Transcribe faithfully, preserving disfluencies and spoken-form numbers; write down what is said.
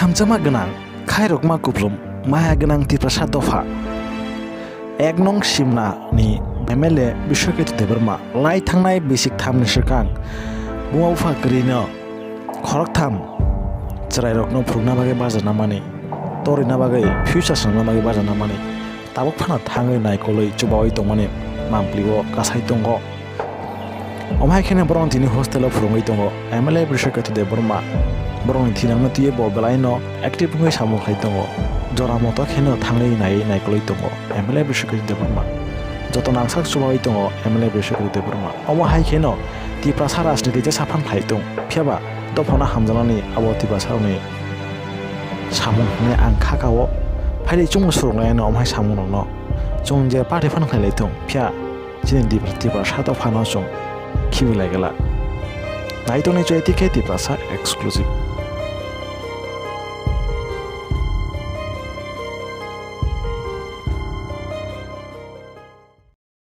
Hamjakma gwnang, khairokma kuplum, maya gwnang Tiprasa dopha. Ek nong Simna ni M L A Biswaketu Debbarma lai thangnai bisik thamni swkang buma bupha kwrwino khoroktham chwrairokno phurukna bagwi bajarna mani, torina bagwi future swnamna bagwi bajarna mani, tabuk phano thangwi naikolwi chubaui tongmani mampli o kasai tongo. Omo hai kheno borok tini hostel o phwrwngwi tongo. M L A Biswaketu Debbarma borokni thinangno twiwi bo belaino active wngwi samung khai tongo. Jora moto kheno thangwi naiwi naikolwi tongo M L A Biswaketu Debbarma. Joto nangsak chubaui tongo M L A Biswaketu Debbarma. Omo hai kheno Tiprasa rajniti jesa phan khlai tong. Phiyaba dophano hamjaknani abo Tiprasarokni samung hwnwi ang kha kao. Phaidi chwngno swrwnglaino omo hai samungrokno. Chwng je party phan khlai lai tong. Phiya chini Tip-, Tiprasa dophano chwng khibi lai gala. Naitongnai chwng twi khe Tiprasa exclusive.